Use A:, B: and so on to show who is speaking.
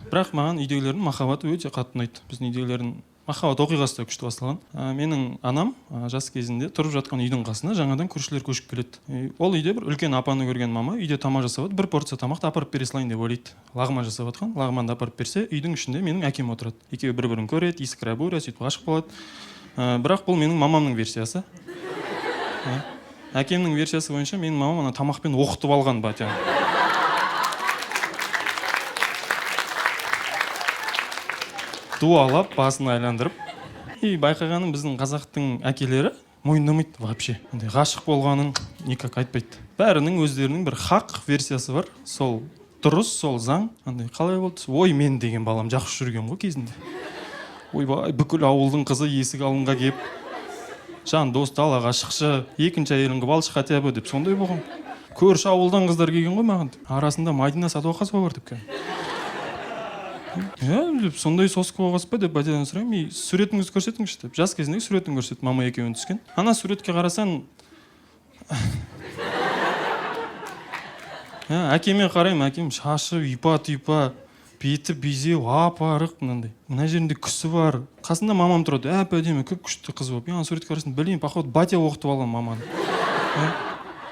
A: Бірақ маған үйдегілердің махаббаты өте қатты ұнайды. Біздің үйдегілердің махаббат оқиғасы да күшті басталған. Менің анам жас кезінде тұрып жатқан үйдің қасына жаңадан көршілер көшіп келеді. Ол үйде бір үлкен апаны көрген мама үйде тамақ жасап жатыр, бір порция тамақты апарып бере салайын деп ойлайды. Лағман жасап жатқан, лағманды апарып берсе, үйдің ішінде менің әкем отырады. Екеуі бір бірін көреді, искра буря, сөйтіп ғашық болады. Бірақ бұл менің мамамның версиясы. Әкемнің версиясы бойынша менің мамам ана тамақпен оқытып алған батяны. Дуалап, басын айландырып. И байқағаным, біздің қазақтың әкелері мойындамайды вообще. Андай ғашық болғанын никак айтпайды. Бәрінің өздерінің бір хақ версиясы бар. Сол дұрыс, сол заң. Андай қалай болды? Ой, мен деген балам жақсы жүрген ғой кезінде. Ойбай, бүкіл ауылдың қызы есік алдынға келіп, Жандос, далаға шықшы, екінші әйелін қылып алшы хотя бы деп сондай болған. Көрші ауылдан қыздар келген ғой маған. Арасында Мадина Садуақасова бар деп кәдімгі. Иә деп, сондай соска болғансыз ба деп батядан сұраймын. И суретіңізді көрсетіңізші деп. Жас кезіндегі суретін көрсетті, мама екеуінің түскен. Ана суретке қарасаң, иә, әкеме қараймын, әкем шашы ұйпа тұйпа, беті безеу, ап арық мынандай. Мына жерінде күсі бар. Қасында мамам тұрады, әп әдемі, күп күшті қыз болып. И ана суретке қарасаң, блин, походу батя оқытып алған маманы. Иә.